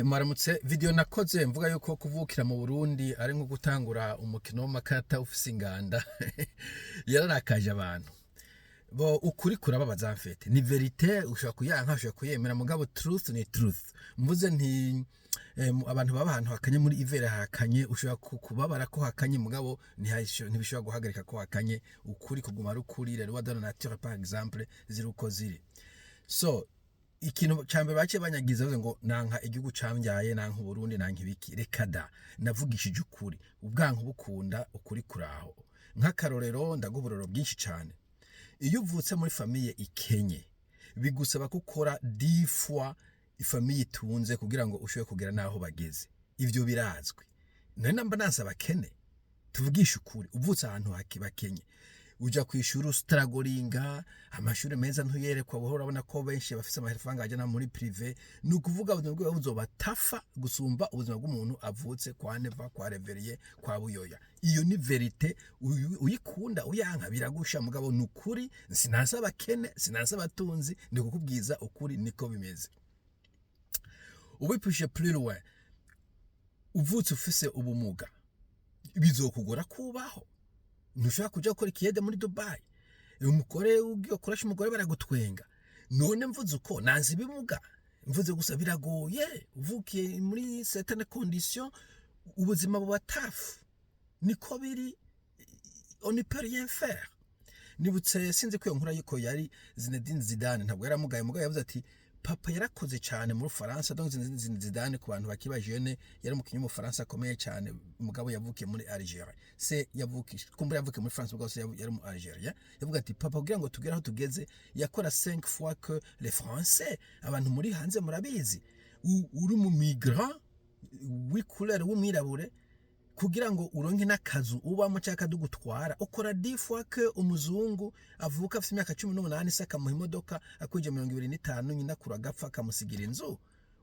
Mwaramutse. Video nakoze mvuga yuko kuvukira mu Burundi ari nko gutangura umukino w'amakata ufise inganda yararakaje abantu. Bo ukuri kurababaza, en fait ni vérité, ushobora kuyanka, ushobora kuyemera, mugabo truth ni truth. Mvuze nti abantu baba ahantu hakanye, muri hiver hakanye, ushobora kubabara ko hakanye, mugabo ntibishobora guhagarika ko hakanye. Ukuri kuguma ari ukuri. Les lois de la nature, par exemple, ziri uko ziri. So ikintu ca mbere baciye banyagiza, bavuze ngo nanka igihugu cambyaye, nanka Uburundi, nanka ibiki. Reka da, navugishije ukuri. Ubwanka bukunda, ukuri kuraho. Nk'akarorero, ndaguha uburorero bwinshi cane. Iyo uvutse muri famille ikenye, bigusaba gukora 10 fois ifamille itunze kugira ngo ushobore kugera n'aho bageze. Ivyo birazwi. None namba nanse abakene? Tuvugishe ukuri, uvutse ahantu bakenye, uja kwishuri ustrugglinga, amashuri meza ntuyerekwa buhoro. Urabona ko benshi bafise amafaranga ajana muri privé. Ni ukuvuga ubuzima bwiwe buzoba tough gusumba ubuzima bw'umuntu avutse kwa Neva, kwa Reveriye, kwa Buyoya. Iyo ni vérité, uyikunda uyanka biragusha, mugabo ni ukuri. Sinanse abakene, sinanse abatunzi, ni kukubwiza ukuri, niko bimeze. Ubipushe plus loin, uvutse ufise ubumuga, bizokugora kubaho. Ntushobora kuja gukora ikiyede muri Dubai. Umugore ugiye ukoresha umugore, baragutwenga. None mvuze uko, nanze ibimuga? Mvuze gusa biragoye. Uvukiye muri certaines conditions, ubuzima buba tough, niko biri, on ne peut rien faire. Nibutse, sinzi ko iyo nkuru yuko yari Zinedine Zidane, ntabwo yaramugaye, mugabo yavuze ati papa yarakoze cyane muri Faransa. Donc Zinedine Zidane, ku bantu bakiba jeune, yari umukinnyi w'Umufaransa akomeye cyane, mugabo yavukiye muri Algeria. Se yavukiye, kumbura yavukiye muri France, mugabo se yari mu Algeria. Yavuga ati papa, kugira ngo tugere aho tugeze, yakora 5 fois que les Français. Abantu muri hanze murabizi, uri mu migrant w'icouleur, w'umwirabure, kugira ngo uronke n'akazu ubamo cyangwa akadugutwara, ukora 10 fois que umuzungu avuka afite imyaka 18, se akamuha imodoka akwije 25, nyina akura agapfa akamusigira inzu.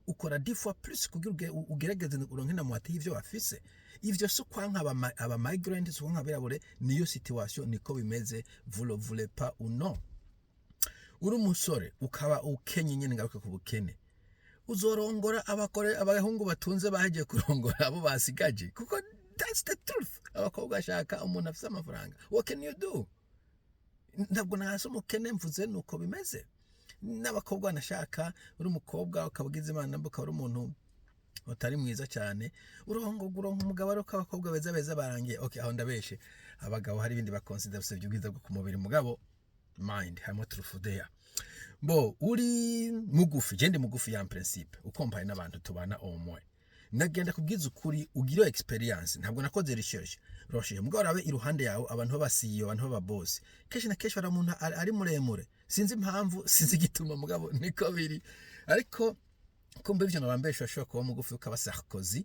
Ukora 10 fois plus kugira ugerageze uronke na moitié y'ivyo bafise. Ivyo si ukwanka aba migrant, si ukwanka abirabure, niyo situation, niko bimeze, vous le voulez pas ou non. Uri umusore ukaba ukenye nyene, ngaruka ku bukene, uzorongora abakore, abahungu batunze bagiye kurongora abo basigaje, kuko that's the truth. Abakobwa bashaka umuntu afise amafaranga. What can you do? Ntabwo nahasi umukene, mvuze nuko bimeze. N'abakobwa banashaka, uri umukobwa ukaba ugize Imana, ukaba uri umuntu utari mwiza cyane, urongo uronka umugabo ariko abakobwa beza beza barangiye. Okay, aho ndabeshe. Abagabo hari ibindi baconsidera usibye ubwiza bwo ku mubiri, mugabo mind harimo truth there. Bo uri mugufi, je ndi mugufi ya principe, ukompaye n'abantu tubana au moins. Nagenda kubwiza ukuri, ugira expérience. Ntabwo nakoze recherche, mugabo arabe iruhande yawe abantu b'aba CEO, abantu b'aba boss, kenshi na kenshi bari umuntu ari muremure. Sinzi impamvu, sinzi igituma, mugabo niko biri. Ariko kumva ivyo nabambesha, ashobora kuba mugufi ukaba Sarkozy,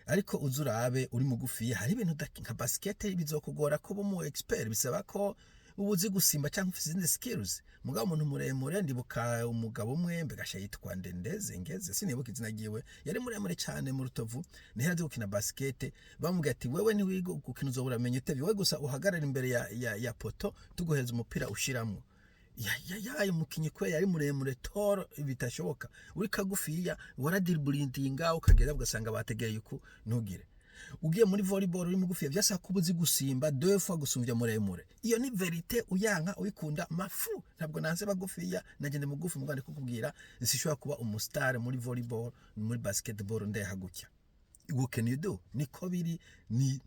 ariko uzi urabe uri mugufi, hari ibintu nka basket bizokugora kuba umu expert, bisaba ko uba uzi gusimba cyangwa ufite izindi skills. Mugabo umuntu muremure, ndibuka umugabo umwe, mbegasha yitwa Ndendeze ngeze, sinibuka izina ryiwe, yari muremure cyane mu Rutovu, niho azi gukina basket. Bamubwira ati: "Wewe ntiwiga gukina, uzobura uramenya utevye, wowe gusa uhagarara imbere ya poteau, tuguhereza umupira ushiramwo." Yabaye umukinyi kubera yari muremure toro bitashoboka. Uri kagufiya, waradribblinga ukagera ugasanga bategereye uku ntugire. Ugiye muri volleyball uri mugufiya, byasaba kuba uzi gusimba 2 fois gusumvya muremure. Iyo ni vérité, uyanka uyikunda mafu. Ntabwo nanse bagufiya, nanjye ndi mugufi, mugabo ndi kukubwira sishobora kuba umustar muri volleyball, muri basketball ndeha gutya. What can you do? Niko biri, ni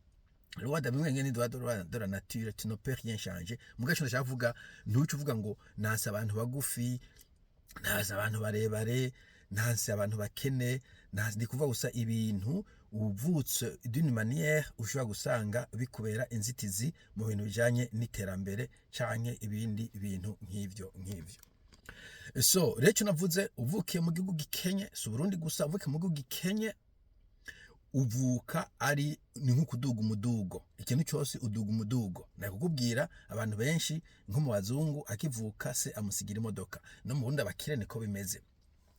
loi de bimwe ngene, loi de la nature, tu ne peux rien changer. Mugabo ico ndashaka kuvuga, ntuce uvuga ngo nanse abantu bagufi, nanse abantu barebare, nanse abantu bakene. Nanse, ndi kuvuga gusa ibintu uvutse d'une manière ushobora gusanga bikubera inzitizi mu bintu bijanye n'iterambere canke ibindi bintu nk'ivyo. So rero icyo navuze, uvukiye mu gihugu gikenye, si Uburundi gusa, uvukiye mu gihugu gikenye, uvuka ari ni nko kuduga umudugo. Ikintu cyose uduga umudugo. Nakukubwira, abantu benshi nko mu bazungu, akivuka se amusigira imodoka. No mu Burundi abakire niko bimeze,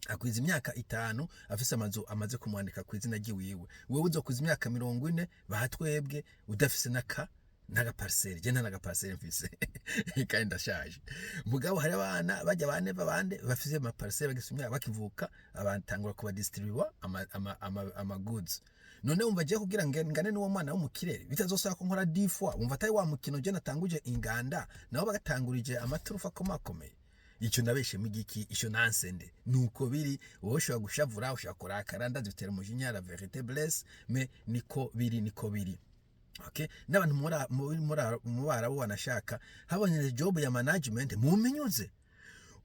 akwiza imyaka 5 afise amazu amaze kumwandika ku izina ryiwiwe. Wewe uzokwiza imyaka 40 bahatwebwe udafise naka. N'agaparcelle, je nta n'agaparcelle mfise kandi ndashaje. Mugabo hari abana bajya bane babande bafise amaparcelle bagise imyaka bakivuka, abatangura kubadistribuer ama goods. None wumva agiye kugira ngo ngane n'uwo mwana w'umukire, bitazosaba ko nkora 10 fois. Wumva atari wa mukino je natanguje inganda, nabo bagatangurije amaturufu akomakomeye. Icyo nabeshemo igiki? Icyo nansende nuko biri. Wowe ushobora gushavura, ushobora kurakara, ndazitera umujinya. La vérité blesse, mais niko biri, niko biri. Okay, n'abantu muri mu Barabu wanashaka habonye job ya management, muminyuze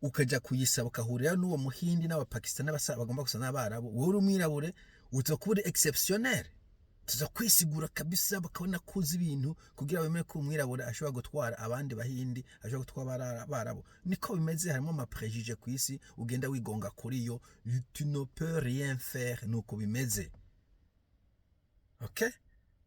ukaja kuyisaba, ukahurira n'uwo Muhindi n'Abapakistani bagomba gusa n'Abarabu, wowe uri umwirabure, uza kuba uri exceptionnel. Tuza kwisigura kabisa, bakabona ko uzi ibintu kugira bemere ko umwirabura ashobora gutwara abandi Bahindi, ashobora gutwara Abarabu. Niko bimeze, harimo amapréjugés ku isi, ugenda wigonga kuri yo, tu ne peux rien faire, nuko bimeze. Okay,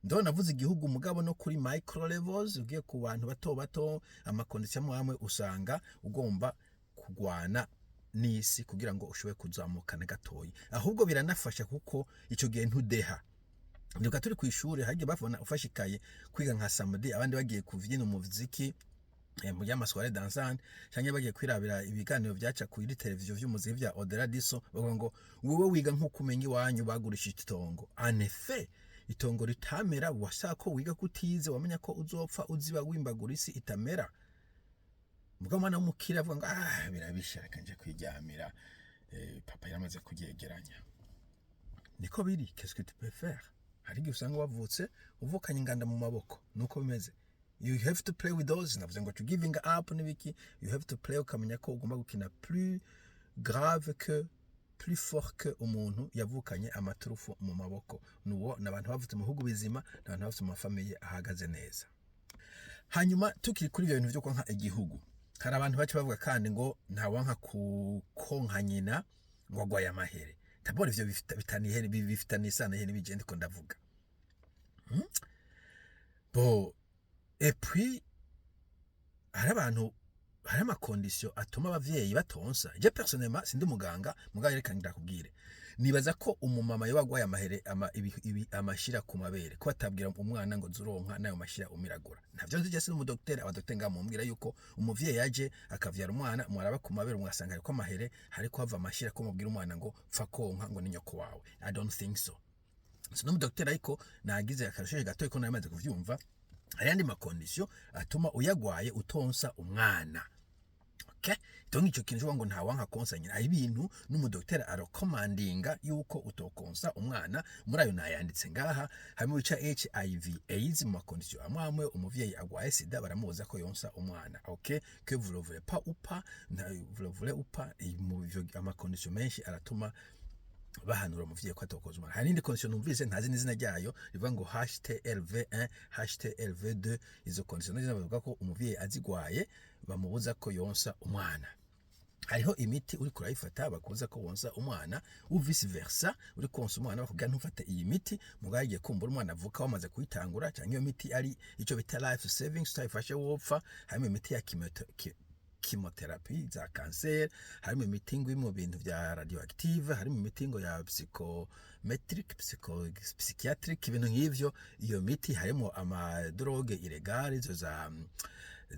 ndabona navuze igihugu, mugabo no kuri micro levels, ugiye ku bantu bato bato, amaconditions amwe amwe usanga ugomba kugwana n'isi kugira ngo ushobore kuzamukana gatoyi. Ahubwo biranafasha, kuko icyo gihe ntudeha. Ndibuka turi ku ishuri, hagiye bavuna ufashe ikaye kwiga nka samedi, abandi bagiye kuvyina umuziki mu y'amasoirées dansantes, canke bagiye kwirabira ibiganiro vyaca kuri televiziyo vy'umuziki vya Odera Diso, bavuga ngo wewe wiga nk'uko umenya iwanyu bagurishije itongo. En effet, itongo ritamera, washaka ko wiga kutize, wamenya ko uzopfa uziba wimbagura isi itamera. Mugabo umwana w'umukire avuga ngo: "Ah, birabisha, reka nje kwiryamira, papa yaramaze kuryegeranya." Niko biri. Qu'est-ce que tu peux faire? Hari igihe usanga wavutse uvukanye inganda mu maboko, nuko bimeze. You have to play with those. Navuze ngo to giving up n'ibiki, you have to play, ukamenya ko ugomba gukina plus grave que, plus fort que umuntu yavukanye amaturufu mu maboko. Nuwo ni abantu bavutse mu bihugu bizima, ni abantu bavutse mu mafamilles ahagaze neza. Hanyuma tukiri kuri ibyo bintu byo konka igihugu, hari abantu baca bavuga kandi ngo ntawanka kukonka nyina ngo agwaye amahere. D'abord ivyo bitaniye, bifitaniye isano ihe n'ibigenda ko ndavuga? Bon, et puis hari abantu, hari amaconditions atuma abavyeyi batonsa. Je personnellement sindi muganga, muganga reka ndakubwire, nibaza ko umumama yoba agwaye amahere amashira ku mabere, ko atabwira umwana ngo zuronka nayo mashira umiragura. Ntavyo nzi, je sindi umudokiteri. Abadokiteri ngaha mumbwira yuko umuvyeyi yaje akavyara umwana, mwaraba ku mabere mugasanga hariko amahere, hariko hava amashira, ko mubwira umwana ngo pfa konka, ngo ni nyoko wawe. I don't think so. Sindi umudokiteri, ariko nagize akarusho gato ko namaze kuvyumva. Hari andi maconditions atuma uyagwaye utonsa umwana. Okay, donc ico kintu ngo ntawanka konsa nyina, hari ibintu n'umudokiteri arecommandinga yuko utokonsa umwana. Muri ayo nayanditse ngaha, harimo bica HIV AIDS, mu maconditions amwe amwe umuvyeyi agwaye sida baramubuza ko yonsa umwana. Okay, que vous le voulez pas ou pas, vous le voulez ou pas, mu ivyo amaconditions menshi aratuma bahanura umuvyeyi ko atokoza umwana. Hari n'indi condition numvise ntazi n'izina ryayo, rivuga ngo HTLV1, HTLV2. Izo condition nazo bavuga ko umuvyeyi azigwaye bamubuza ko yonsa umwana. Hariho imiti uri kurayifata bakubuza ko wonsa umwana, ou vice versa, uri konsa umwana bakubwira ntufate iyi miti. Mugabo igiye kumbura umwana avuka wamaze kuyitangura, cyangwa iyo miti ari icyo bita life savings, utayifashe wopfa. Harimo imiti ya chimiothérapie za kanseri, harimo imiti ngo iri mu bintu bya radioactive, harimo imiti ngo ya psychometric, psychiatric, ibintu nk'ivyo. Iyo miti harimo amadrogues illégales, izo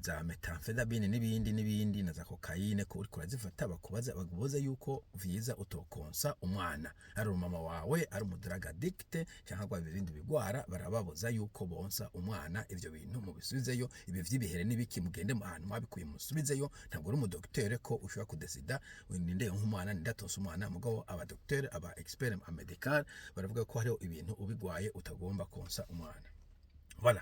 za méthamphétamine n'ibindi n'ibindi na za cocaïne, ko uriko urazifata bakubaza, bakubuza yuko vyiza utokonsa umwana. Ari umama wawe ari umudrug addict cyangwa agwaye ibindi bigwara, barababuza yuko bonsa umwana. Ivyo bintu mubisubizeyo. Ibi vy'ibihere n'ibiki, mugende mu ahantu mwabikuye musubizeyo. Ntabwo uri umudokiteri ko ushobora kudesida ninde nk'umwana, ninde atonsa umwana. Mugabo abadokiteri, aba expert en médical baravuga ko hariho ibintu ubigwaye utagomba konsa umwana. Voilà,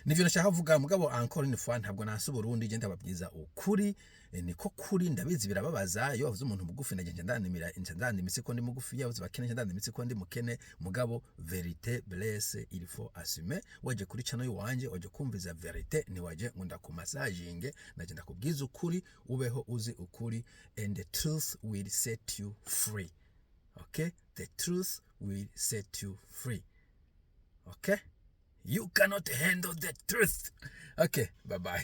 nivyo nashaka kuvuga. Mugabo encore une fois, ntabwo nanse Burundi, je ndababwiza ukuri, niko kuri. Ndabizi birababaza iyo bavuze umuntu mugufi, ndagenda ndanimira, nca ndandimitse ko ndi mugufi. Iyo bavuze bakene, nca ndandimitse ko ndi mukene. Mugabo vérité blesse, il faut assumer. Waje kuri channel yiwanje, waje kumviza vérité, ntiwaje ngo ndakumasajinge. Naje ndakubwiza ukuri, ubeho uzi ukuri, and the truth will set you free. Okay, the truth will set you free. Okay. You cannot handle the truth. Okay, bye bye.